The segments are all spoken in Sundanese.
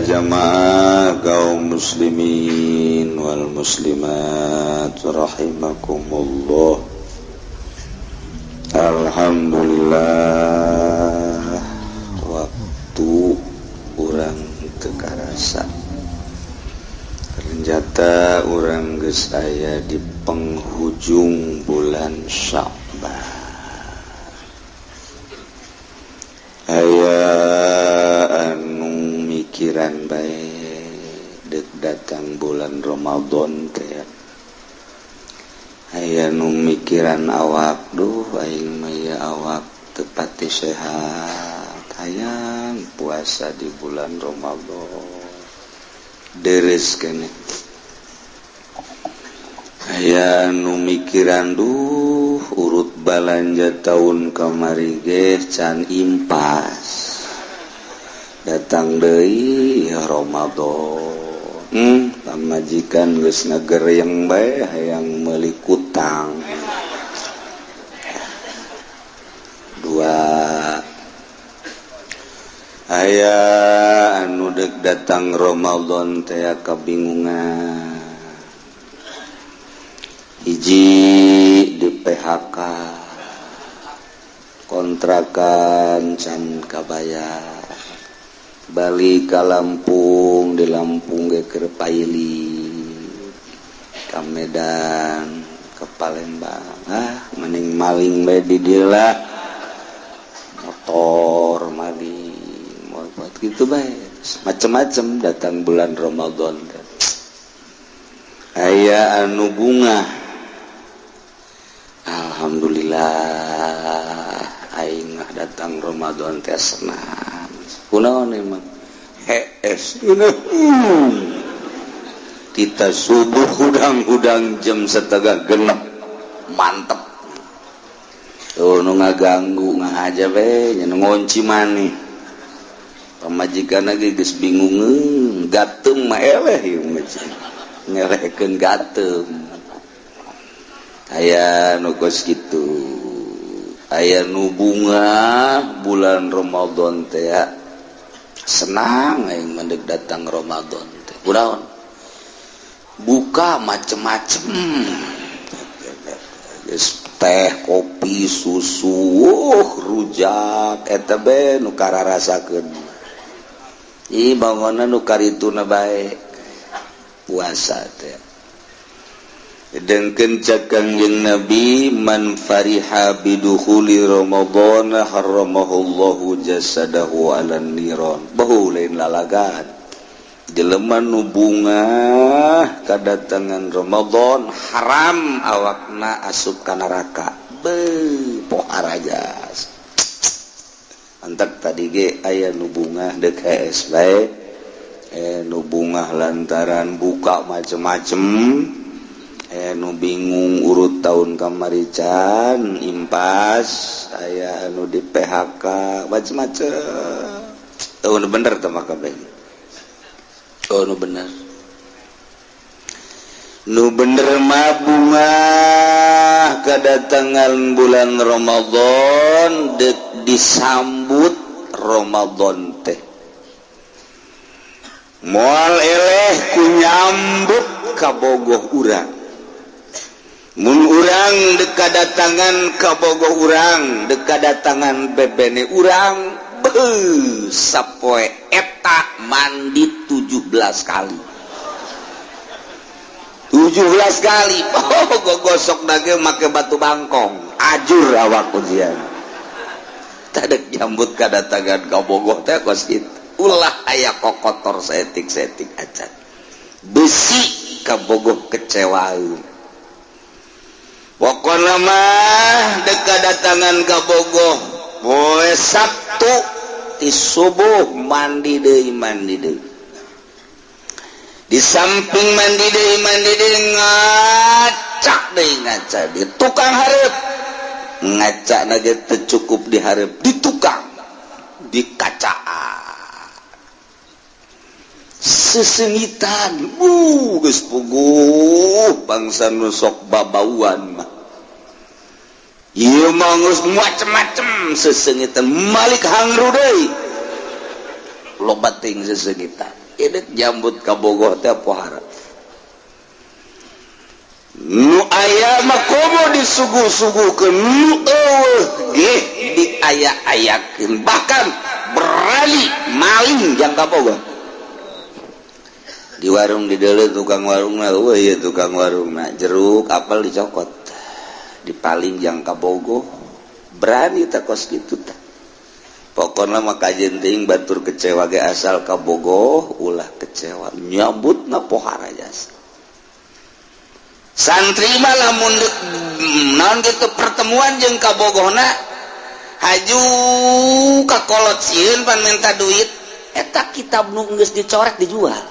Para jamaah kaum muslimin wal muslimat rahimakumullah. Alhamdulillah, waktu urang teu karasa. Ternyata urang geus aya di penghujung bulan Sya'ban. Aya anu mikiran bae dek datang bulan Ramadan teh. Aya nu mikiran awak, duh aing mah ya awak teu pati sehat, hayang puasa di bulan Ramadan. Deres keneh. Aya nu mikiran, duh urut balanja tahun kamari ge can impas. Datang deui ya Ramadan. Pamajikan geus ngagereng bae hayang meuli kutang. Dua. Aya anu deuk datang Ramadan teh kabingungan. Hiji di PHK, kontrakan can kabayar, balik ka Lampung, di Lampung ge keur paili, ka Medan, ke Palembang, ah mending maling bae di dieu lah, motor maling, buat gitu bae, macem-macem datang bulan Ramadan. Aya anu bunga, alhamdulillah aing mah datang Ramadan teh senang. Kunaon emang hees kita subuh hudang-hudang jam 5:30 mantep. Tuh nu ngaganggu ngahaja we nya nu ngunci maneh. Pamajikan lagi geus bingungeun, gateum mah eleh ieu mah. Ngelehkeun gateum. Aya nu kos kitu. Aya nu bunga bulan Ramadan teh senang aing mendek datang Ramadan teh. Kunaon? Buka macem-macem. Geus teh, kopi, susu, rujak eta be nu kararasakeun. Ih bangunna nu karituna bae puasa teh. Dengkeun cek Kangjeng Nabi, man fariha bidukhuli Ramadan harramahullahu jasadahu 'alan niran. Bau lain lalagan. Jelema nu bungah kadatangan Ramadan haram awakna asup ka neraka. Beuh poharajas. Antak tadi ge aya nu bungah deuk hees bae. Nu bungah lantaran buka macem-macem. Nu bingung urut tahun kamari can impas, aya anu di PHK macem-macem. Oh nu bener teh mah kabeh. Oh nu bener. Nu bener mah bunga kedatangan bulan Ramadan dek disambut Ramadan teh. Moal eleh ku nyambut kabogoh urang. Mun urang dek kadatangan kabogoh urang, dek kadatangan bebene urang, beuh sapoe eta mandi 17 kali. 17 kali. Oh, gogosok dage make batu bangkong, ajur awak ujian. Tadek nyambut kadatangan kabogoh teh kos kitu. Ulah aya kokotor setik-setik acan. Besi kabogoh kecewaeun. Pokona mah dek kadatangan kabogoh poe Sabtu ti subuh mandi deui mandi deui. Di samping mandi deui ngacak deui ngaca di tukang hareup. Ngaca ge teu cukup di hareup, di tukang, di kacaan. Sesengitan, geus puguh bangsa nu sok babauan mah. Ieu mah geus macem-macem sesengitan, malik hangru deui. Loba teuing sesengitan. Ini nyambut kabogoh teh pohara. Nu aya mah komo disuguh-suguhkeun, nu eueuh ge diaya-ayakeun, bahkan berani maling jang kabogoh. Di warung di deuleu tukang warungna, eueuh ieu tukang warungna, jeruk apel dicokot. Dipaling jang kabogoh, berani teh kos kitu teh. Pokona mah kajeun teuing batur kecewa ge asal kabogoh ulah kecewa, nyambutna pohara jasa. Santri mah lamun naon gitu pertemuan jeung kabogohna haju ka kolot sieun pan minta duit, eta kitab nu geus dicoret dijual.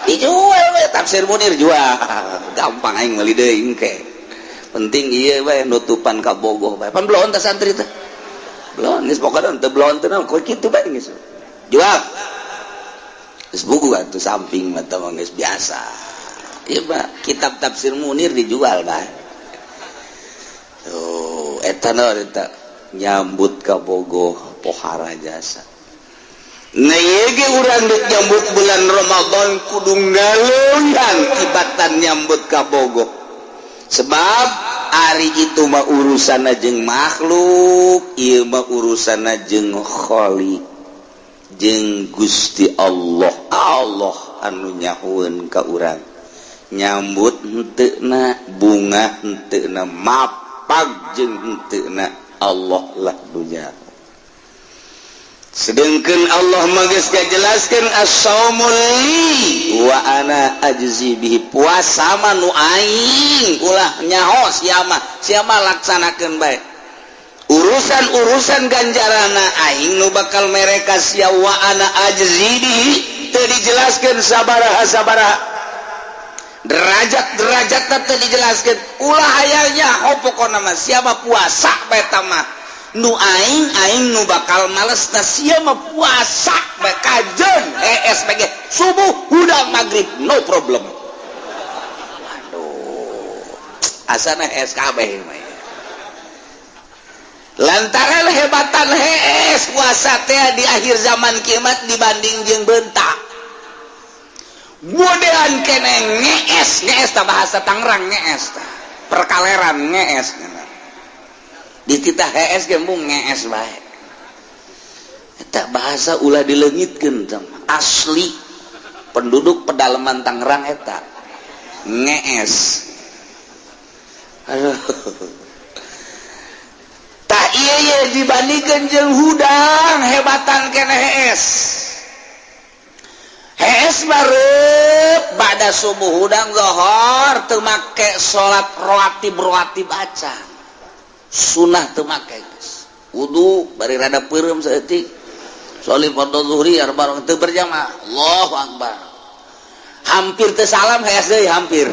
Dijual we tafsir Munir jual. Gampang aing meuli deui engke. Penting ieu we nutupan kabogoh bae. Pan belon teh santri teh. Belon geus pokona teu belon teh naon kitu bae geus. Jual. Geus buku atuh samping mah teh geus biasa. Iya pak, kitab tafsir Munir dijual pak. Tuh, eta naon eta nyambut kabogoh pohara jasa. Nah ieu ge urang deuk nyambut bulan Ramadan kudu ngaleuyan tibatan nyambut kabogoh. Sebab ari itu mah urusanna jeung makhluk, ieu mah urusanna jeung Khalik, jeung Gusti Allah. Allah anu nyahueun ka urang. Nyambut henteuna bunga henteuna mapag jeung henteuna Allah lah dunya. Sedengkeun Allah mah geus ngajelaskeun as-saumul li wa ana ajzi bihi, puasa mah nu aing ulah nyaho sia mah, sia mah laksanakeun bae. Urusan-urusan ganjarana aing nu bakal mere ka sia wa ana ajzi bihi teu dijelaskeun sabaraha-sabaraha. Derajat-derajat teu dijelaskeun, ulah hayalnya ho pokona mah sia mah puasa bae ta mah nu aing aing nu bakal males ta sia mah puasa bae kajeun ESPG subuh hudang maghrib no problem. Aduh, asana SKB mah lantaran hebatan hees puasa teh di akhir zaman kiamat dibanding jeung bentak. Godean kene ngees, ngees ta bahasa Tangerang ngees ta. Perkaleran ngees. Di titah hees ge embung ngees bae. Eta bahasa ulah dileungitkeun tah. Asli penduduk pedalaman Tangerang eta ngees. Aduh. Tah ieu ye dibandingkeun jeung hudang hebatan kene hees. Hees barep bada subuh hudang zohor teu make salat rawatib rawatib acan. Sunah teu make geus. Wudu bari rada peureum saeutik. Sholli fardhu zuhri arba teu berjamaah. Allahu akbar. Hampir teu salam hees deui hampir.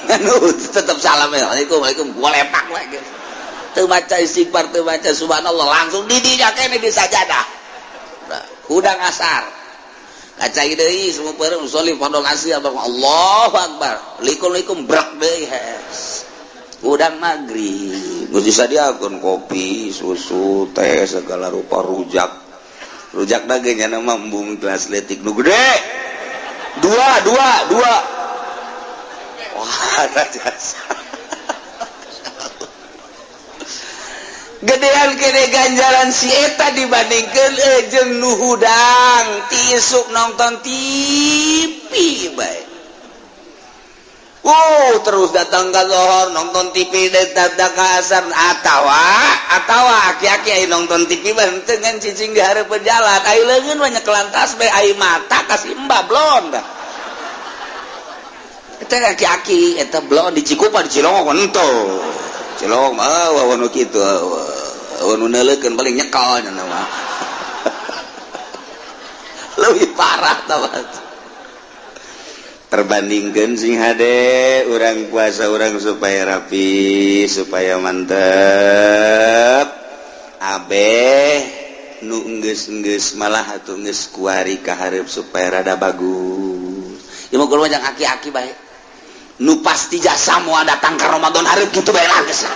Anu tetep salam ya. Waalaikumsalam gua lepak we geus. Teu maca istighfar teu maca subhanallah langsung di dinya kene di sajadah. Hudang asar. Kacai deui semua peureum sholli fardhu asri Allahu akbar. Likum-likum brak deui hees. Hudang maghrib geus disadiakeun kopi, susu, teh segala rupa rujak. Rujak da ge nya mah embung gelas leutik nu gede. Dua. Wah, jasa. Gedean kene ganjaran si eta dibandingkeun jeung nu hudang ti isuk nonton TV bae. Terus datang ka zohor nonton TV datang ka asar atawa aki-aki aya nonton TV bae henteu ngan cicing di hareupeun jalan aya leungeun mah nyekelan tas bae aya mata ka si Mbah blon dah. Eta aki-aki eta blon di Cikupa di Cilongok henteu. Cilong mah wawan kitu wawan neuleukeun paling nyekel nya mah. Leuwih parah tah. Perbandingkeun sing hade urang puasa urang supaya rapi, supaya mantep. Abeh nu enggeus-enggeus malah atuh geus kuari ka hareup supaya rada bagus. Ieu mah kudu jang aki-aki bae. Nu pasti jasa moal datang ka Ramadan hareup kitu bae lah geus.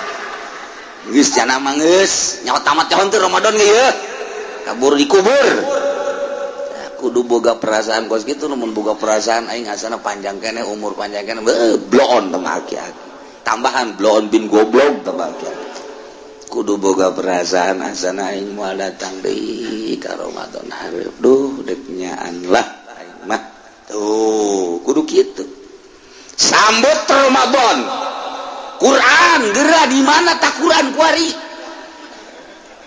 Geus jana mah geus nyawa tamat nyaho teu Ramadan ge ieu. Kabur dikubur. Kudu boga perasaan kos kitu, mun boga perasaan aing asana panjang keneh, umur panjang keneh, bloon tambah aki-aki. Tambahan bloon bin goblok tambah aki-aki. Kudu boga perasaan asana aing moal datang deui ka Ramadan hareup. Duh, dek nyaan lah aing mah. Tuh, kudu kitu. Sambut Ramadan. Quran geura di mana tak Quran kuari?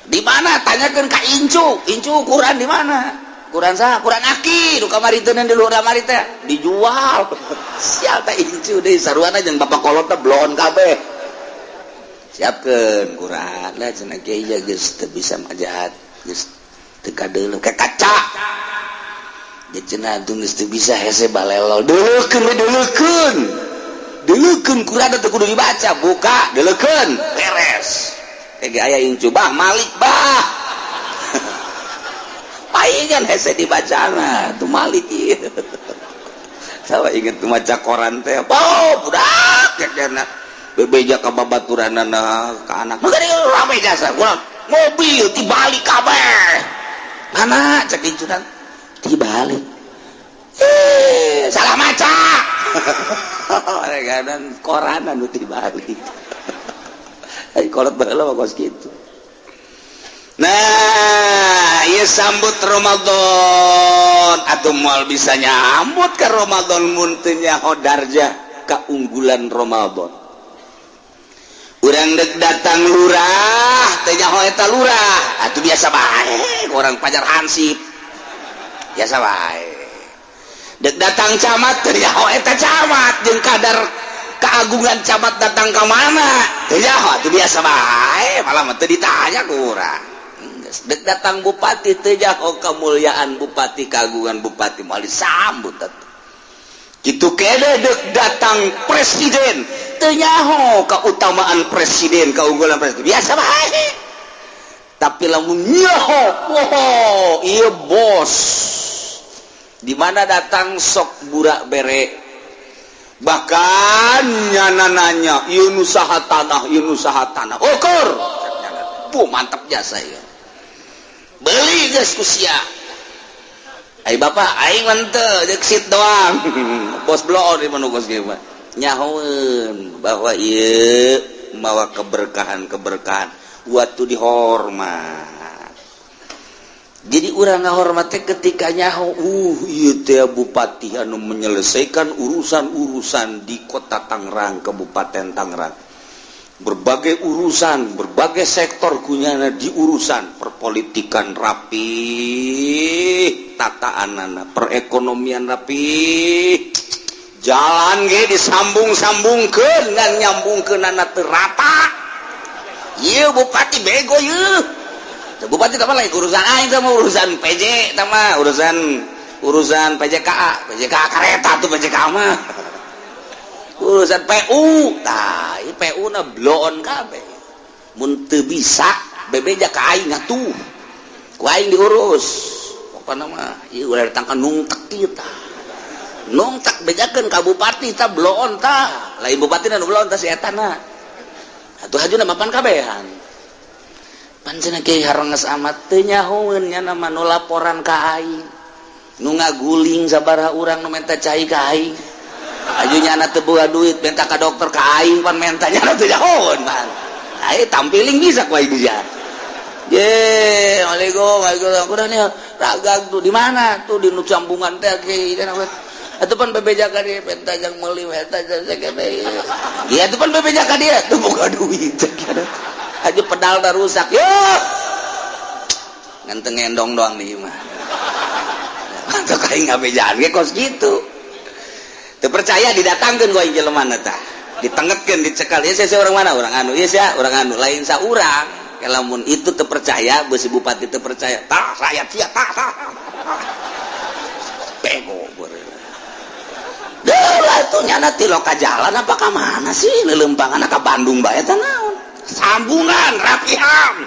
Di mana? Tanyakeun ka incu. Incu Quran di mana? Quran saha? Quran aki nu kamari teh di luhur kamari teh dijual. Sial teh incu deui saruana jeung bapak kolot teh bloon kabeh. Siapkeun Quran lah cenah kiai geus teu bisa majahat, geus teu kadeuleu ka kaca. Dia cenah atuh geus teu bisa hese balelo. Deuleukeun we deuleukeun. Deuleukeun Quran teh kudu dibaca, buka deuleukeun, beres. Kayak aya incu bah Malik bah. Paingan hese dibacana tuh Malik ieu. Salah inget tuh maca koran teh. Oh, budak cenah. Bebeja ka babaturanana ka anak. Maka rame jasa. Mobil tibalik kabeh. Mana cek incunan? Tibalik. Salah maca. Kadang koran anu tibalik. Ai kolot baheula mah kos kitu. Nah, ieu sambut Ramadan atuh moal bisa nyambut ka Ramadan mun teu nyaho darjah kaunggulan Ramadan. Urang dek datang lurah, teu nyaho eta lurah, atuh biasa bae orang Pajar Hansip. Biasa bae. Dek datang camat teu nyaho eta camat jeung kadar keagungan camat datang ka mana? Teu nyaho atuh biasa bae, malah mah teu ditanya ku urang. Dek datang bupati teu nyaho kemuliaan bupati, keagungan bupati moal disambut atuh. Kitu kene dek datang presiden teu nyaho keutamaan presiden, keunggulan presiden, biasa bae. Tapi lamun nyaho, oh ieu bos. Di mana datang sok burak bere, bahkan nyana nanya ieu nu saha tanah, ieu nu saha tanah, ukur bu mantap jasa ieu, beli geus ku sia. Ai bapak aing mah teu jeung sit doang. Bos bloon di manu kos kieu mah nyahoeun bahwa ieu mawa keberkahan-keberkahan waktu dihormat. Jadi urang ngahormat teh ketika nyaho, ieu teh bupati anu menyelesaikan urusan-urusan di kota Tangerang, Kabupaten Tangerang. Berbagai urusan, berbagai sektor kunyana diurusan, perpolitikan rapi, tataanana, perekonomian rapi, jalan ge disambung-sambungkeun ngan nyambungkeunana teu rata. Ieu bupati bego ieu. Bupati apa lagi urusan aing sama urusan PJ sama urusan PJKA, PJKA kareta tuh PJKA mah. Urusan PU, tah ieu PU na bloon kabeh. Mun teu bisa bebeja ka aing atuh. Ku aing diurus. Pokona mah ieu ulah datang ka nungtek ieu tah. Nungtek bejakeun ka bupati tah bloon tah. Lain bupati nu bloon tah si eta na. Atuh hajuna mapan kabehan. Pancen kiai harenges amat teu nyahoeun nya nama nu laporan ka aing. Nu ngaguling sabaraha urang nu menta cai ka aing. Aju nyana teu boga duit menta ka dokter ka aing pan menta nyana teu nyahoeun pan. Ai tampiling bisa ku aing dia. Ye, Waalaikum, waalaikum. Udah nih ragag tuh di mana? Tuh di nu sambungan teh kiai. Atuh pan bebeja ka dia menta jang meuli menta jang sakene. Ieu atuh pan bebeja ka dia teu boga duit. Aja pedal dah rusak. Yo. Ngenteng ngendong doang di mah. Mantap aing ngabejaan ge kos kitu. Teu percaya didatangkeun ku aing jelema tah. Ditengetkeun dicekal. Ieu sia orang mana? Orang anu. Ieu sia orang anu. Lain saurang. Lamun itu teu percaya, beusi bupati teu percaya. Tah rakyat sia tah tah. Bego beureum. Deula tuh nyana ti loka jalan apa ka mana sih leuleumpangan ka Bandung bae tah naon. Sambungan rapihan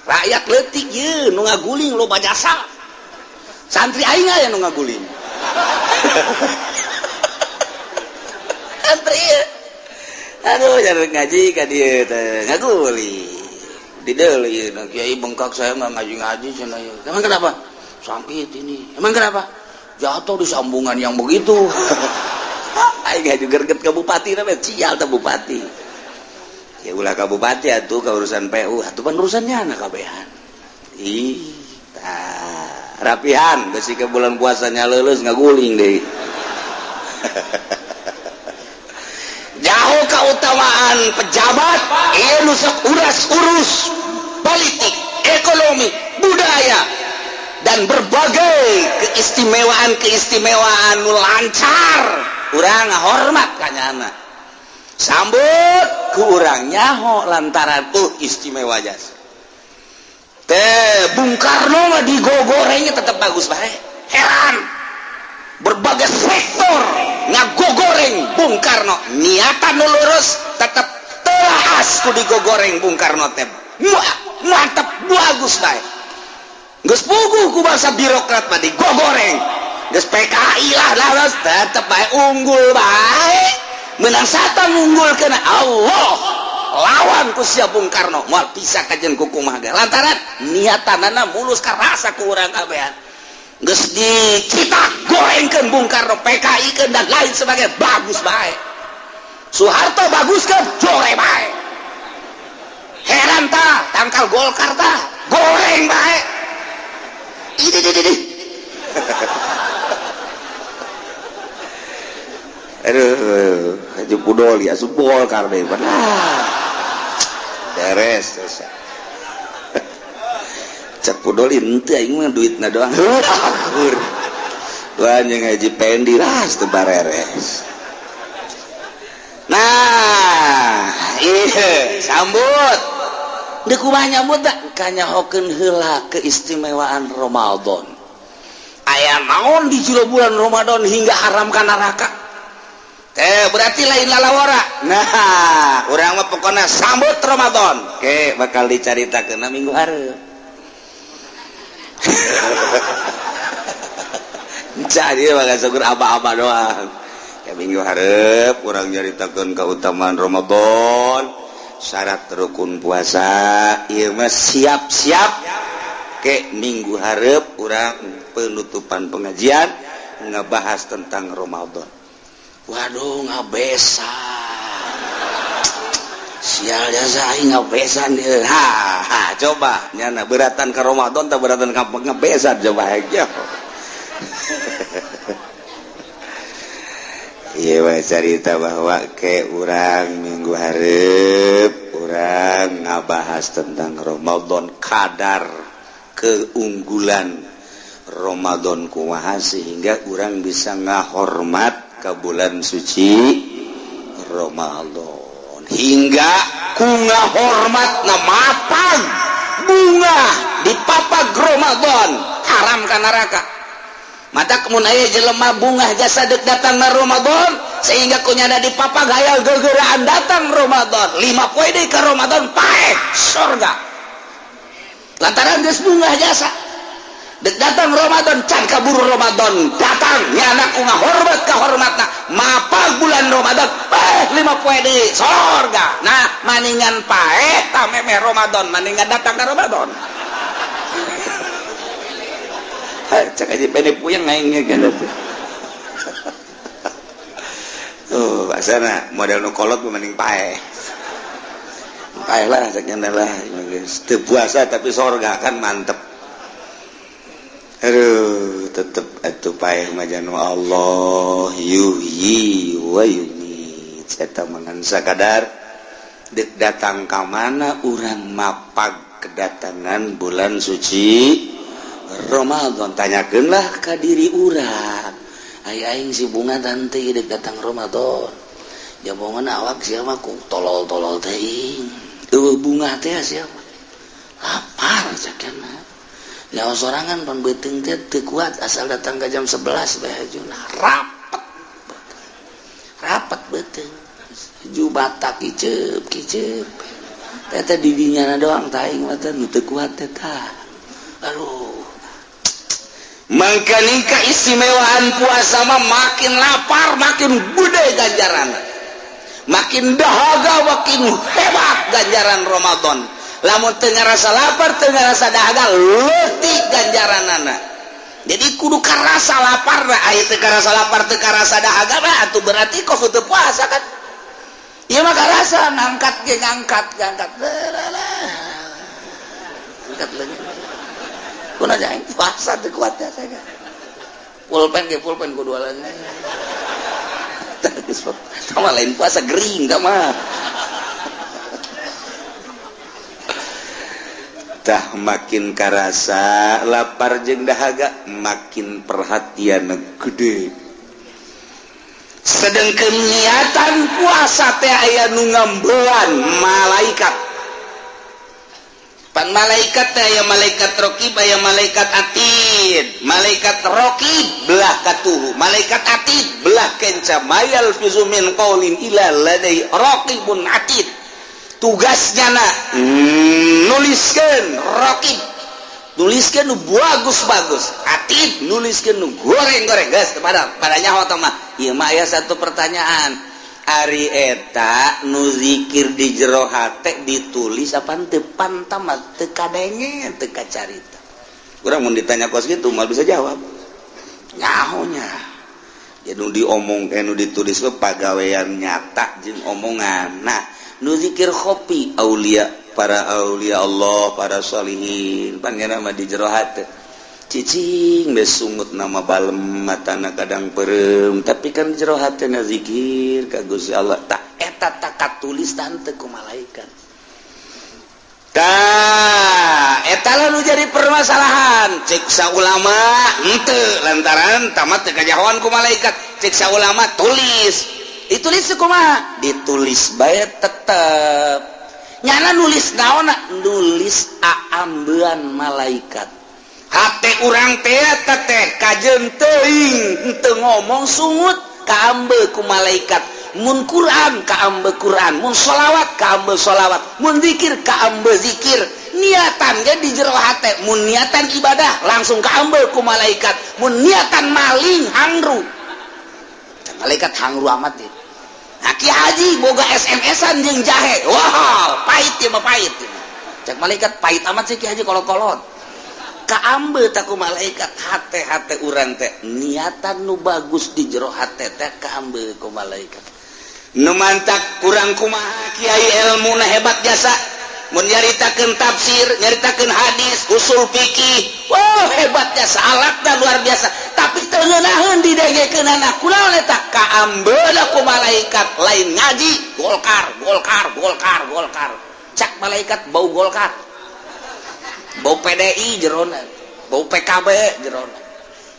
rakyat leutik ye nu ngaguling loba jasa santri aing aya nu ngaguling santri aduh jangan ngaji ka dieu teh ngaguling di deuleu ieu kiai bengkak saya mah ngaji-ngaji cenah ieu. Emang kenapa? Sakit ini. Emang kenapa? Jatuh di sambungan yang begitu. Aing haju gerget ka bupati namanya cial teh bupati. Ya ulah ka bupati atuh ka urusan PU, atuh pan urusannya anak kabehan. Ih, tah rapihan besi ke bulan puasanya leuleus ngaguling deui. Jauh keutamaan pejabat, ieu nu sok uras-urus politik, ekonomi, budaya dan berbagai keistimewaan-keistimewaan nu lancar. Urang ngahormat ka nyana. Sambut ku urang nyaho lantaran istimewa jasa. Teh Bung Karno mah digogorengnya tetap bagus bae. Heran. Berbagai sektor ngagogoreng Bung Karno, niatan nu lurus tetap telaas ku digogoreng Bung Karno teh. Mantap bagus bae. Geus puguh ku bangsa birokrat mah digogoreng. Geus PKI lah lah tetep bae unggul bae. Menang satan unggul kena Allah. Lawan ku sia Bung Karno moal bisa kajen ku kumaha ge. Lantaran niatanana mulus karasa ku urang kabehan. Geus dicitak gorengkeun Bung Karno, PKI keun dan lain sebagainya bagus bae. Soeharto baguskeun jore bae. Heran tah tangkal Golkar tah goreng bae. Ini ini. Aduh, haji pudol ya asup Golkar deh. Beres dosa. Cek pudol henteu aing mah duitna doang. Akur. Wah jeung haji Pendi lah teu bareres. Nah, ieu sambut. Deuk kumaha nyambut da kanyahokeun heula keistimewaan Ramadan. Aya naon di jero bulan Ramadan hingga haram ka neraka? Berarti lain lalawara. Nah, urang mah pokona sambut Ramadan. Oke, bakal dicaritakeun minggu hareup. Jadi bakal syukur aba-aba doang. Ya minggu hareup urang nyaritakeun keutamaan Ramadan, syarat rukun puasa, ieu mah siap-siap ke minggu hareup urang penutupan pengajian ngebahas tentang Ramadan. Waduh ngabesan. Sial jasa aing ngabesan ieu. Ha, ha coba nyana beratan ka Ramadan tah beratan ka ngabesan coba aja. Ieu mah carita bahwa ke urang minggu hareup urang ngabahas tentang Ramadan, kadar keunggulan Ramadan kumaha sehingga urang bisa ngahormat ke bulan suci Ramadan hingga ku ngahormatna mapag bunga di papag Ramadan haram ka neraka. Mata kemun aya jelema bunga jasa deuk datang na Ramadan sehingga kunyana di papag hayal gegeraan datang Ramadan 5 poe deui ka Ramadan paeh surga lantaran geus bunga jasa. Dek datang Ramadan can kaburu Ramadan datang nyana ku ngahormat ka hormatna mapag bulan Ramadan paeh 5 poe deui sorga. Nah maningan paeh tah memeh Ramadan maningan datang ka Ramadan. Cek aja pede puyeng aing ge kan. Tuh basana model nu kolot mending paeh. Paeh lah cek nya lah geus teu puasa tapi sorga kan mantep. Aduh, tetep atuh paeh majanu Allah yuhyi wa yumiit. Eta mangan sakadar deuk datang ka mana urang mapag kedatangan bulan suci Ramadan. Tanyakeunlah ka diri urang. Ai aing si bunga tante deuk datang Ramadan. Jabongan awak sia mah ku tolol-tolol teuing. Eueuh bunga teh sia mah. Lapar cakana. Nyawa sorangan pan beuteung teh teu kuat asal datang ka jam 11 bae hajuna rapet. Rapet beuteung. Ju batak kiceup kiceup. Teh teh di dinyana doang tah aing mah teh nu teu kuat teh tah. Aduh. Mangkaning keistimewaan puasa mah makin lapar makin gede ganjaran. Makin dahaga makin hebat ganjaran Ramadan. Lamun teu ngarasa lapar teu ngarasa dahaga leutik ganjaranana. Jadi kudu karasa lapar aya teu karasa lapar teu karasa dahaga mah atuh berarti kos teu puasa kan. Ieu mah karasa ngangkat ge ngangkat ngangkat. Angkat leungeun. Kuna aing puasa teu kuat ya saya. Pulpen ge pulpen kudu leungeun. Sama lain puasa gering da mah. Tah makin karasa lapar jeung dahaga makin perhatian gede. Sedengkeun niatan puasa teh aya nu ngambean malaikat. Pan malaikat teh aya malaikat raqib aya malaikat atid. Malaikat raqib belah katuhu, malaikat atid belah kenca. Mayal fizu min qaulin ila ladai raqibun atid. Tugasnya na nuliskeun raqib, nuliskeun nu bagus-bagus, atid nuliskeun nu goreng-goreng. Geus pada nyaho tah mah. Ieu mah aya satu pertanyaan. Ari eta nu zikir di jero hate ditulis apa teu pantamat teu kadenge teu kacarita. Urang mun ditanya kos kitu moal bisa jawab. Nyahonya. Ya nu diomong nu ditulis mah pagawean nyata jeung omongan. Nah, nu zikir khopi aulia, para aulia Allah, para sholihin, panggana mah di jero hate. Cicing geus sungut nama balem matana kadang perem, tapi kan jero hatena zikir ka Gusti Allah. Tak eta tak katulis tante ku malaikat. Tah eta lah nu jadi permasalahan. Cek sa ulama henteu lantaran tamat teu kajahoan ku malaikat. Cek sa ulama tulis. Ditulis kumaha? Ditulis bae tetep. Nyana nulis naonna? Nulis aambean malaikat. Hate urang teh teh kajeun teuing henteu ngomong sungut kaambe ku malaikat. Mun Quran kaambe Quran, mun sholawat kaambe sholawat, mun zikir kaambe zikir. Niatan ge di jero hate, mun niatan ibadah langsung kaambe ku malaikat, mun niatan maling hangru. Malaikat hangru amat ya. Nah, Ki Haji boga SMS-an jeung jahe. Wah, pahit ieu mah pahit. Cek malaikat pahit amat sih Ki Haji kolot-kolot. Kaambe tak ku malaikat hate-hate urang teh niatan nu bagus di jero hate teh kaambe ku malaikat. Nu mantak kurang kumaha kiai ilmuna hebat jasa mun nyaritakeun tafsir, nyaritakeun hadis, usul fikih. Wah, hebat jasa, alatna luar biasa. Tapi teu ngeunaheun didengekeunana. Kunaon eta kaambeuna ku malaikat lain ngaji Golkar, Golkar, Golkar, Golkar. Cak malaikat bau Golkar. Bau PDI jerona, bau PKB jerona,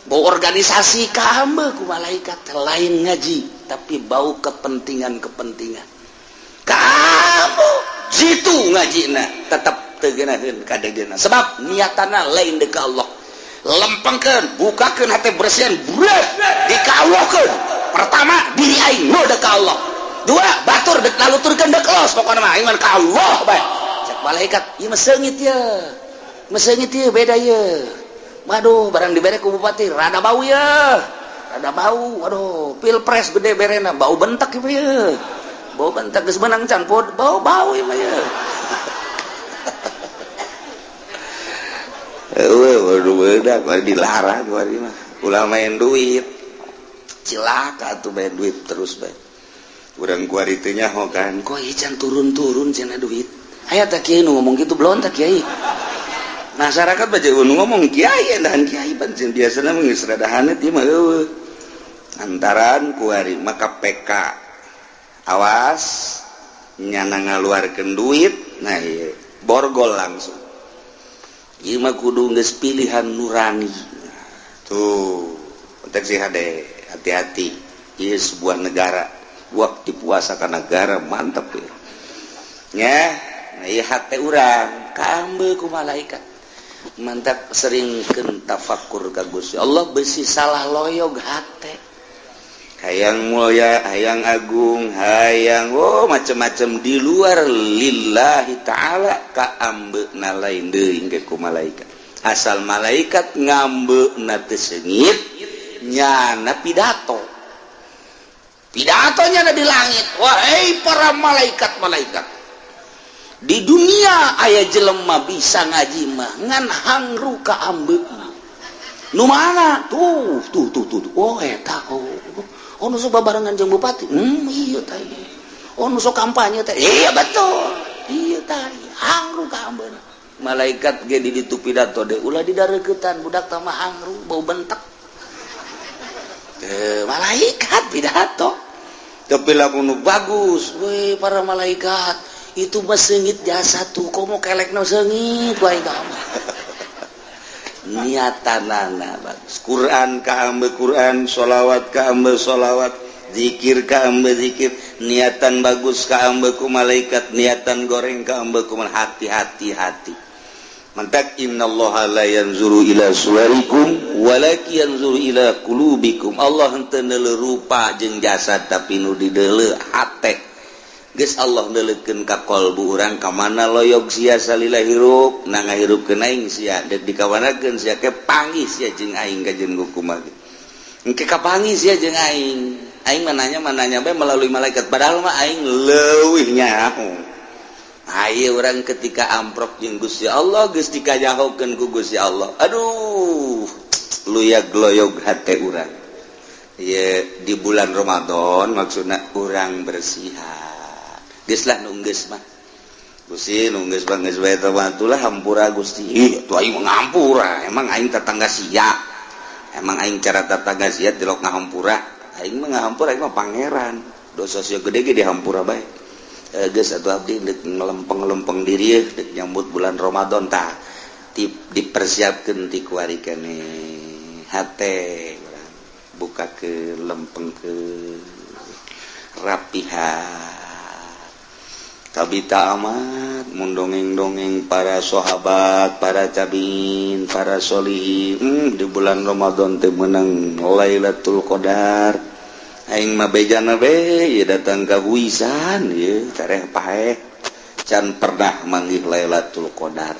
bau organisasi kaambe ku malaikat lain ngaji tapi bau kepentingan-kepentingan. Kaambe jitu ngajina tetep teu geunaheun kadegena sebab niatana lain deuk ka Allah. Lempengkeun, bukakeun hate bersihan, breh dikawahkeun. Pertama diri aing nu deuk ka Allah. Dua, batur deuk naluturkeun deuk los pokona mah aing mah ka Allah bae. Cek malaikat, ieu mah seungit ye. Meseungit ieu beda ye. Waduh, barang dibere ku bupati rada bau ye. Rada bau, waduh, pilpres gede berena bau bentak ieu ye. Bau bentak geus menang can pod, bau-bau ieu mah ye. Eueuh, waduh bedak dilarang kuari mah. Ulah main duit. Cilaka atuh main duit terus bae. Urang kuari teh nyaho kan, kok ieu can turun-turun cenah duit. Aya tah kiai nu ngomong kitu belon tah kiai. Masyarakat baca nu ngomong kiai dan kiai pancen biasana mah geus rada haneut ieu mah eueuh. Antaran kuari mah KPK. Awas nyana ngaluarkeun duit, nah ieu borgol langsung. Ieu mah kudu geus pilihan nurani. Tuh, penting sih hade, hati-hati. Ieu sebuah negara, waktu puasa ka negara mantep ya. Nya, nah ieu hate urang kaambe ku malaikat. Mantap sering keun tafakur ka Gusti Allah besi salah loyog hate. Hayang mulia, hayang agung, hayang oh macem-macem di luar lillahi ta'ala kaambeuna lain deui ge ku malaikat. Asal malaikat ngambeuna teu seungit nyana pidato. Pidatonya di langit. Wahai para malaikat-malaikat. Di dunia aya jelema bisa ngaji mah ngan hangru kaambeuna. Nu mana? Tuh tuh tuh tuh. Oh eta oh. Oh nu sok babarengan jeung bupati. Iya tah. Oh nu sok kampanye teh. Iya betul. Iya tah. Hangru ka ambeuna. Malaikat ge di ditu pidato deui ulah didareuketan budak tah mah hangru bau bentek. Malaikat pidato. Tapi lamun bagus, weh para malaikat itu mah seungit jasa tuh komo kelekna seungit wae ka mah. Niatanana bagus. Quran ka ambe Quran, sholawat ka ambe sholawat, zikir ka ambe zikir, niatan bagus ka ambe ku malaikat, niatan goreng ka ambe ku hati-hati hati. Mantak innallaha la yanzuru ila suwarikum walakin yanzuru ila qulubikum. Allah henteu neuleuh rupa jeung jasad tapi nu dideuleuh hate. Geus Allah neuleukeun ka qalbu urang ka mana loyog sia salila hirup, na ngahirupkeun aing sia, deuk dikawanakeun sia ke panggih sia jeung aing ka jeung kumaha. Engke kapanggih sia jeung aing. Aing mah nanya bae melalui malaikat padahal mah aing leuwih nyaho. Ayo urang ketika amprok jeung Gusti Allah geus dikajahokeun ku Gusti Allah. Aduh, luyag loyog hate urang. Ye di bulan Ramadan maksudna urang bersihan. Geus lah nu geus mah. Gusti nu geus mah geus bae teh atulah hampura Gusti. Ih, atuh aing mah ngampura. Emang aing tetangga sia. Emang aing cara tetangga sia tilok ngahampura. Aing mah ngahampura aing mah pangeran. Dosa sia gede ge dihampura bae. Geus atuh abdi deuk ngelempeng-lempeng diri deuk nyambut bulan Ramadan tah. Dipersiapkeun ti kuari keneh hate urang buka ke lempeng ke rapihan. Kabita amat mun dongeng-dongeng para sahabat, para tabiin, para solihin di bulan Ramadan teh meunang Lailatul Qadar. Aing mah bejana be ieu datang ka huisan ieu careh paeh can pernah manggih Lailatul Qadar.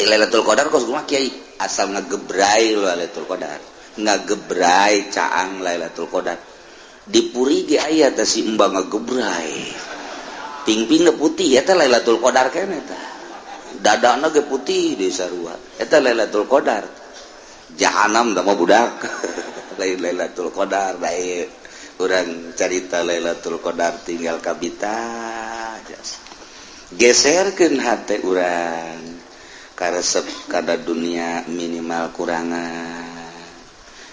Lailatul Qadar kos kumaha kiai asal ngagebrai Lailatul Qadar. Ngagebrai caang Lailatul Qadar. Di puri ge aya teh si embang ngagebrai. Pingping ge putih eta Lailatul Qadar keneh tah. Dadana ge putih di sarua. Eta Lailatul Qadar. Jahanam tah mah budak. Lain Lailatul Qadar bae. Urang carita Lailatul Qadar tinggal kabita jasa. Geserkeun hate urang karesep kada dunia minimal kurangan.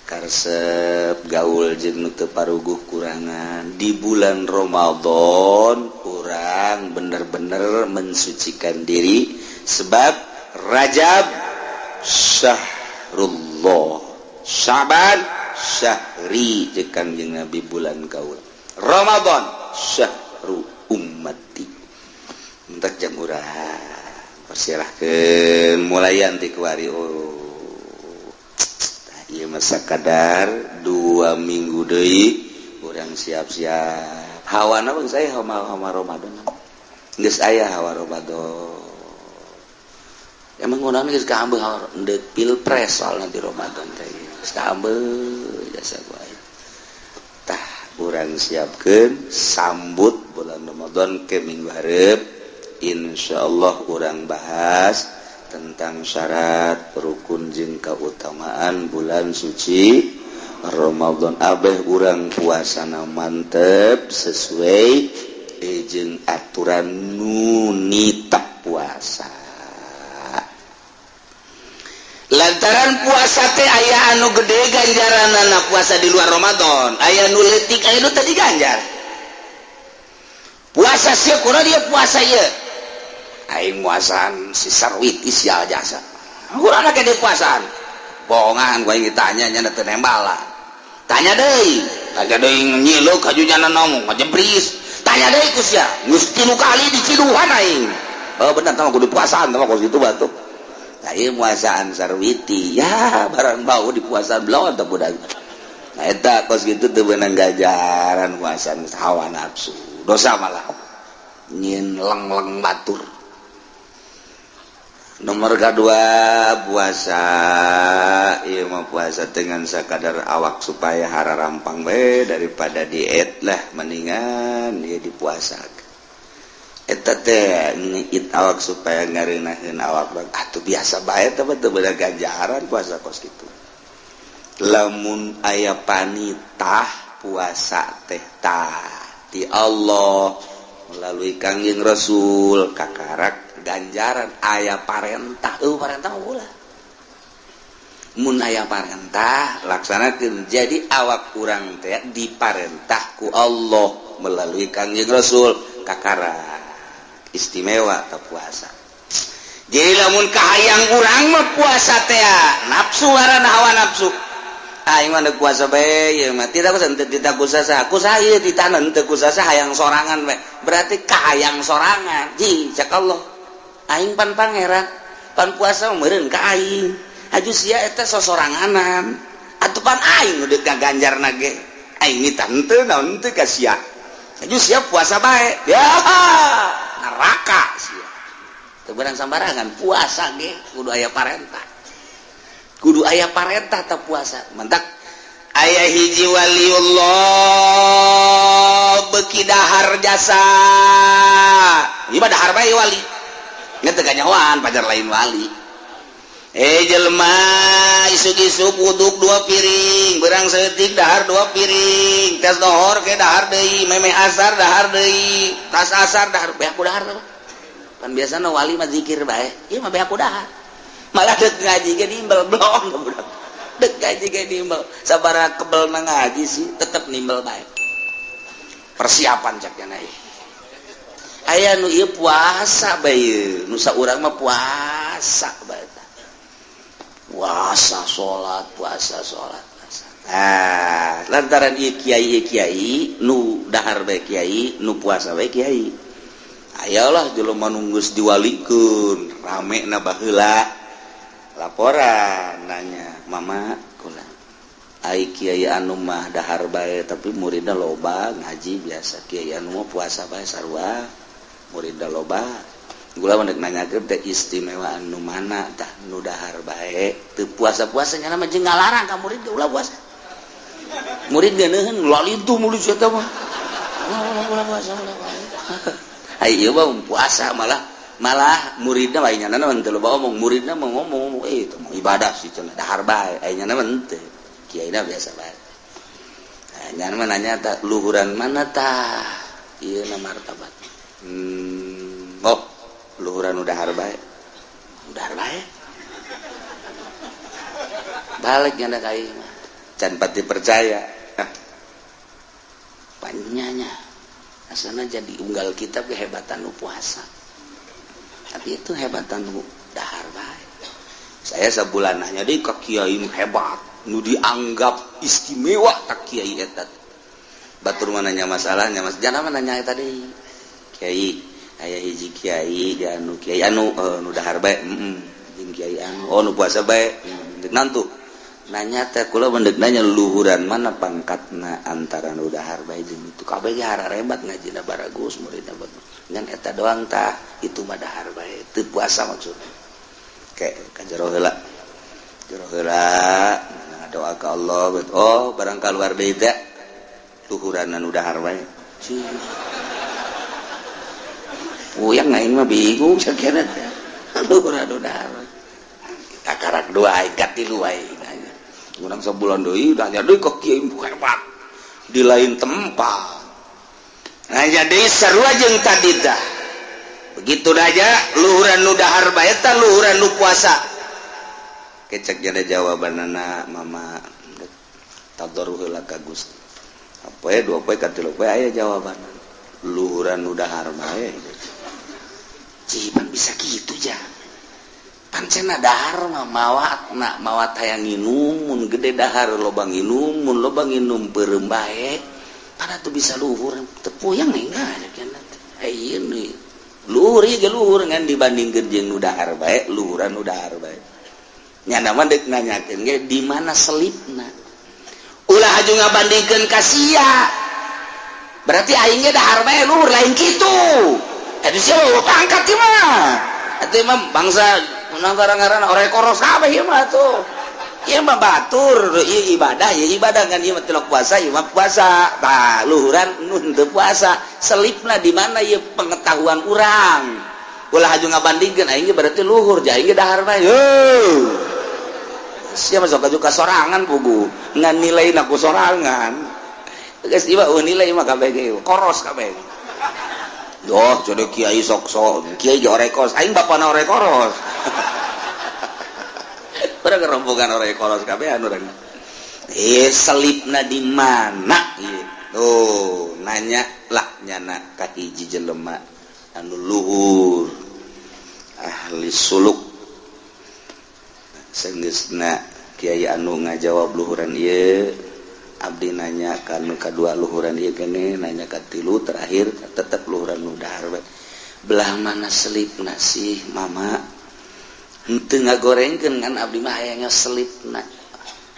Karesep gaul jeung nu teu paruguh kurangan. Di bulan Ramadan urang bener-bener mensucikan diri sebab Rajab syahrullah, Syaban syahri jeung Kangjeng Nabi bulan kaula, Ramadan syahru ummati. Entak jam urang persilahkeun mulayan ti kuari. Oh ieu mah sakadar 2 minggu deui urang siap-siap. Hawana bang saya hawa Ramadan. Geus aya hawa Ramadan. Emang ngunaon geus kaambeuh hawa deuk pilpres soalna di Ramadan teh. Geus kaambeuh jasa ku aing. Tah urang siapkeun sambut bulan Ramadan ke minggu hareup. Insyaallah urang bahas tentang syarat rukun jeung keutamaan bulan suci Ramadan. Abeh urang puasana mantep sesuai jeung aturan nu nitah puasa. Lantaran puasa teh aya anu gede ganjaranana puasa di luar Ramadan, aya nu leutik aya nu teu diganjar. Puasa sia kurang dia puasa ieu. Aing muasaan si Sarwiti sial jasa. Kurang lagi di puasaan. Bohongan gua ingin tanya nya teu nembalan. Tanya deui nyileuk kaju nyana ngomong ngajebris. Tanya deui ku sia, geus 3 kali diciduhan aing. Oh bener tah kudu puasaan tah kos kitu batuk. Tah ieu muasaan Sarwiti. Ya barang bau di puasaan belon teh budak. Nah eta kos kitu teu beunang gajaran puasaan hawa nafsu. Dosa malah. Nyin leng-leng batur. Nomor kedua puasa, ieu mah puasa dengan sakadar awak supaya hararampang we daripada diet lah mendingan dia dipuasakeun. Eta teh ngeit awak supaya ngareunaheun awak atuh biasa bae teh teu beunang ganjaran puasa kos kitu. Lamun aya panitah puasa teh tah ti Allah melalui Kangjeng Rasul kakarak ganjaran aya parentah eueuh parentah ulah. Mun aya parentah laksanakeun jadi awak urang teh diparentah ku Allah melalui Kangjeng Rasul kakarak istimewa ta puasa. Jadi lamun kahayang urang mah puasa teh nafsu ngaranna hawa nafsu. Aing mah deuk puasa bae ieu mah tidak kusa teu tidak kusa aku saya ditanan teu kusa hayang sorangan bae. Berarti kahayang sorangan. Ji cak Allah. Aing pan pangeran, pan puasa meureun ka aing. Aju sia eta sosoranganan. Atuh pan aing nu deuk gaganjarna ge. Aing nitah henteu naon teu ka sia. Aju sia puasa bae. Ya neraka sia. Teu beunang sambarangan puasa ge kudu aya parentah. Kudu aya parentah ta puasa. Mentak aya hiji waliullah beuki dahar jasa. Ieu mah dahar bae wali. Nya teu kanyahoan pajar lain wali. Jelema isuk-isuk wuduk 2 piring, berang saeutik dahar 2 piring, tes dohor ke dahar deui, memeh asar dahar deui, tas asar dahar, beak ku dahar teh. Pan biasana wali mah zikir bae, ieu mah beak ku dahar. Malah deuk ngaji ge nimbel blong budak. Deuk ngaji ge nimbel, sabaraha kebel na ngaji sih tetep nimbel bae. Persiapan cak nya ieu. Aya nu ieu puasa bae, nu saurang mah puasa bae. Puasa salat, puasa salat, puasa. Ah, lantaran ieu kiai nu dahar bae kiai, nu puasa bae kiai. Ayalah jelema nu geus diwalikeun, rame na baheula. Laporan nanya, "Mama, kula ai kiai anu mah dahar bae tapi muridna loba ngaji biasa, kiai anu mah puasa bae sarua, muridna loba." Gula mah deuk nanyakeun teh istimewa anu mana tah nu dahar bae teu puasa-puasa nya mah jeung ngalarang ka murid ge ulah puasa. Murid geuneun lalintuh mulut sia teh mah. Ulah puasa, ulah puasa. Ai ieu mah puasa malah malah muridna bae nya mah teu loba omong, muridna mah ngomong itu mah ibadah sih cenah dahar bae, ai nya mah henteu. Kiaina biasa bae. Nah, nya mah nanya tah luhuran mana tah? Ieu na martabat. Oh, luhuran udah bae. Udah bae. Balik nyanda ka ieu mah. Can pati percaya. Ah. Panyanya. Asana jadi unggal kitab kehebatan nu puasa. Tapi itu hebatan nu dahar bae. Saya sabulan nanya deui ka kiai nu hebat, nu dianggap istimewa ka kiai eta. Batur mah nanya masalahnya, Mas. Jangan mah nanya eta deui. Kiai aya hiji kiai di anu kiai anu nu dahar bae, jeung kiai anu oh nu puasa bae. Nantu nanya teh kula mendek nanya luhuran mana pangkatna antara nu dahar bae jeung itu kabeh ge harebat ngajina baragus muridna bagus. Ngan eta doang tah itu mah dahar bae teu puasa maksudna. Kayak ka jero heula. Jero heula doa ka Allah oh barang kaluar deui teh luhuran nu dahar bae. Uyang aing mah bingung sakira teh. Luhuran nu dahar. Kita karak dua aing katilu aing nanya. Urang sabulan deui nanya deui ka kiai hebat di lain tempat. Nah jadi sarua jeung tadi tah. Begitu aja luhuran nu dahar bae tah luhuran nu puasa. Kecek jadi jawabanana mama tadarruh heula ka Gusti. Apoe dua poe katilu poe aya jawabanna. Luhuran nu dahar bae. Cipan bisa gitu ja. Pancena dahar mah mawatna mawat hayang nginum mun gede dahar loba nginum mun loba nginum peureum bae. Pana tuh bisa luhur teu puyeng enggak cenah teh. Ieu nih luhur ieu ge luhur ngan dibandingkeun jeung nu dahar bae luhuran nu dahar bae. Nya mah deuk nanyakeun ge di mana selipna. Ulah aju ngabandingkeun ka sia. Berarti aing ge dahar bae luhur lain kitu. Atuh sia pangkat ieu mah. Atuh mah bangsa menang garang-garang orang koros kabeh ieu mah atuh. Ieu mah batur, ieu ibadah, ieu ibadah kan ieu mah tilok puasa, ieu mah puasa. Tah, luhuran nu henteu puasa. Selipna di mana ieu pengetahuan urang. Ulah haju ngabandingkeun aing ge berarti luhur, ja aing ge dahar mah. Heuh. Sia mah sok ka sorangan pugu. Ngan nilaina ku sorangan. Geus ieu mah nilai mah kabeh ge koros kabeh. Doh, jadi kiai sok-sok, kiai ge orekos, aing bapana orek koros. Urang rombongan orek koros kabehan urang. Selipna di mana? Tuh, nanya lah nyana ka hiji jelema anu luhur ahli suluk. Senggeusna kiai anu ngajawab luhuran ieu, abdi nanya ka nu kadua luhuran ieu keneh, nanya ka tilu terakhir tetep luhuran nu dahar we. Belah mana selipna sih mama? Henteu ngagorengkeun kan abdi mah hayangnya selipna.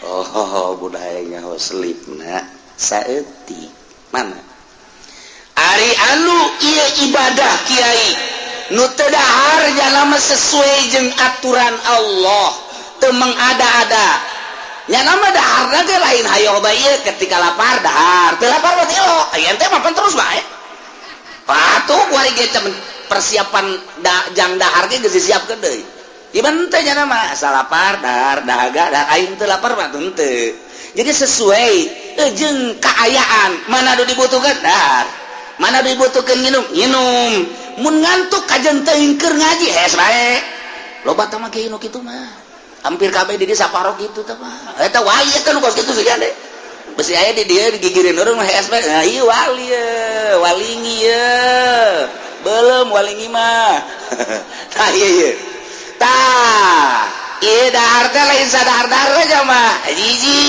Oh, budak hayangnya selipna saeutik. Mana? Ari anu ieu ibadah kiai nu teu dahar jalama sesuai jeung aturan Allah, teu mengada-ada. Nya nama dahar ge lain hayoh bae ketika lapar dahar, teu lapar mah teu. Aya teh mapan terus bae. Patuh kuari ge persiapan jang dahar ge geus disiapkeun deui. Iban teh nya nama asal lapar dahar dahaga dahar aing teu lapar mah henteu. Jadi sesuai jeung kaayaan, mana nu dibutuhkeun dahar, mana nu dibutuhkeun nginum, nginum. Mun ngantuk kajen teuing keur ngaji hees bae. Loba teh mah kieu nu kitu mah. Hampir kabeh di dieu saparok kitu teh mah. Eta wali eta nu kos kitu sih deh. Besi aya di dieu digigireun urang mah hees bae. Nah ieu wali ye, walingi ye. Belum walingi mah. Tah ieu ye. Tah, ieu dahar teh lain sadahar-dahar aja mah. Hiji,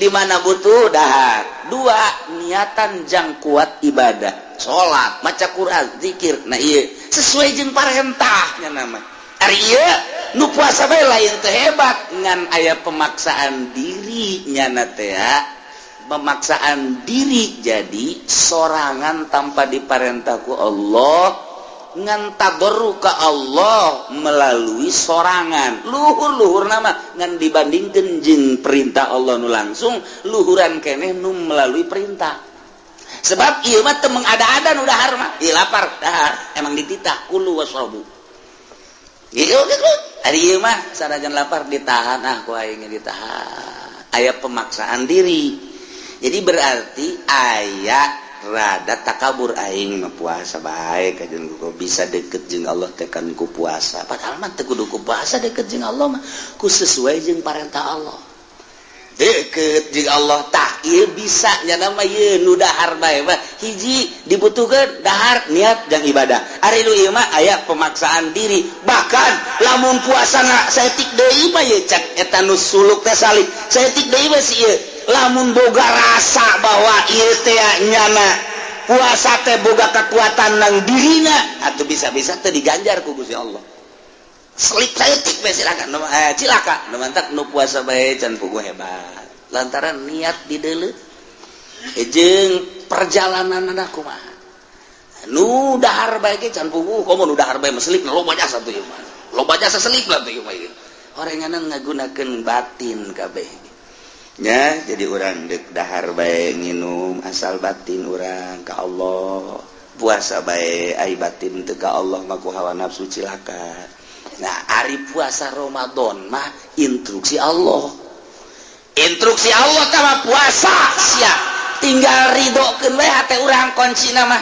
di mana butuh dahar. Dua, niatan jang kuat ibadah. Salat, maca Quran, zikir. Nah ieu sesuai jeung parentahnya nama. Ari ieu nu puasa bae lain teu hebat ngan aya pemaksaan diri nyana teh. Pemaksaan diri jadi sorangan tanpa diparentah ku Allah ngan tadarru ka Allah melalui sorangan. Luhur-luhur nama ngan dibandingkeun jeung perintah Allah nu langsung luhuran keneh nu melalui perintah. Sebab ieu mah teu mengada-ada nu dahar mah. Ieu lapar dahar emang dititah kulu wasrabu. Ieu gitu. Ari ieu mah sanajan lapar ditahan ah ku aing ditahan. Aya pemaksaan diri. Jadi berarti aya rada takabur aing mah puasa bae kajen ku bisa deket jeung Allah teh kan ku puasa. Padahal mah teu kudu ku puasa deket jeung Allah mah ku sesuai jeung parentah Allah. Deket jeung Allah tah ieu bisa nya nama ieu nu dahar bae mah hiji dibutuhkeun dahar niat jang ibadah. Ari nu ieu mah aya pemaksaan diri. Bahkan lamun puasana saeutik deui mah ieu cek eta nu suluk teh salib. Saeutik deui mah si ieu lamun boga rasa bahwa ieu teh nyana puasa teh boga kekuatan nang dirina atuh bisa-bisa teh diganjar ku Gusti Allah. Selip saeutik bae silakan cilaka nu mantak nu puasa bae can puguh hebat lantaran niat dideuleu jeung perjalananna kumaha nu dahar bae ge can puguh komo nu dahar bae mah selip loba jasa tuh ieu mah loba jasa selip lah tuh ieu mah orenganan ngagunakeun batin kabeh nya. Jadi urang deuk dahar bae nginum asal batin urang ka Allah, puasa bae ai batin teu ka Allah mah ku hawa nafsu cilaka. Nah, ari puasa Ramadan mah instruksi Allah. Instruksi Allah tah puasa sia. Tinggal ridhokeun we hate urang kuncina mah.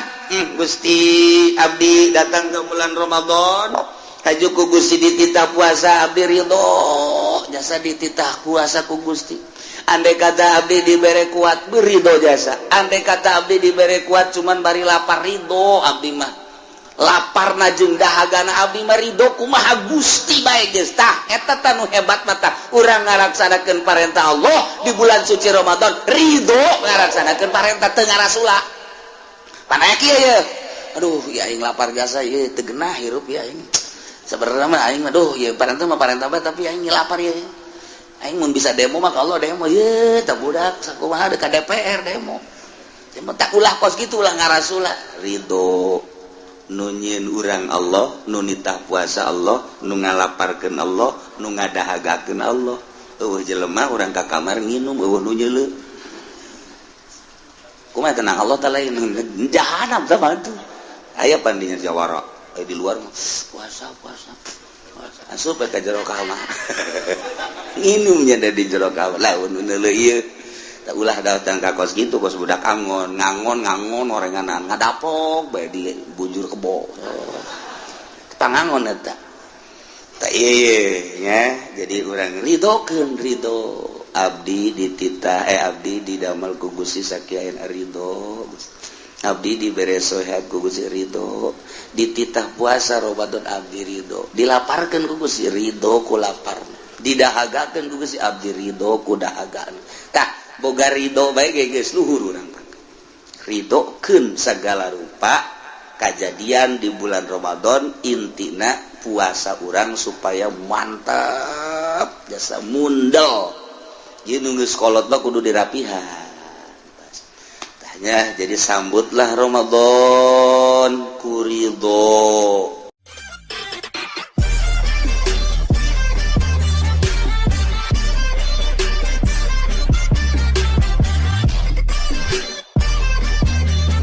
Gusti abdi datang ke bulan Ramadan, haju ku Gusti dititah puasa abdi ridho, jasa dititah puasa ku Gusti. Andai kata abdi dibere kuat beridho jasa. Andai kata abdi dibere kuat cuman bari lapar ridho abdi mah. Laparna jeung dahagana abdi mah ridho kumaha Gusti bae geus. Tah eta tah nu hebat mah tah urang ngalaksanakeun parentah Allah di bulan suci Ramadan ridho ngalaksanakeun parentah teu ngarasula. Panaya kieu ye. Aduh ya aing lapar jasa ieu teu genah hirup ya aing. Sabenerna mah aing mah duh ieu parentah mah parentah bae tapi aing lapar ye. Aing mun bisa demo mah ka Allah demo ye tah budak sakumaha deuk ka DPR demo. Demo tak ulah kos kitu ulah ngarasula ridho. Nu nyieun urang Allah, nu nitah puasa Allah, nu ngalaparkeun Allah, nu ngadahagakeun Allah. Eueuh jelema urang ka kamar nginum eueuh nu nyeuleuh. Kumaha tenang Allah taala jahanam sama tuh. Aya pan dinya jawara di luar puasa puasa puasa asup ka jero kamar. Nginumnya da di jero kamar. Lah nu neuleuh ieu tak ulah datang ka kos gitu, kos budak angon ngangon ngangon orenganan ngadapok bae di bujur kebo. Pangangon eta. Tak ieu nya, jadi urang ridokeun, ridho abdi dititah, abdi didamel ku Gusti sakieu, ridho. Abdi dibere sehat ku Gusti, ridho. Dititah puasa Ramadan, abdi ridho. Dilaparkeun ku Gusti, ridho ku lapar. Didahagakeun ku Gusti, abdi ridho ku dahagana. Tah, boga ridho bae ge geus luhur. Urang ridhokeun segala rupa kejadian di bulan Ramadan. Intina puasa urang supaya mantap jasa mundel. Ieu nu geus kolot mah kudu dirapihan. Tanya, jadi sambutlah Ramadan ku ridho.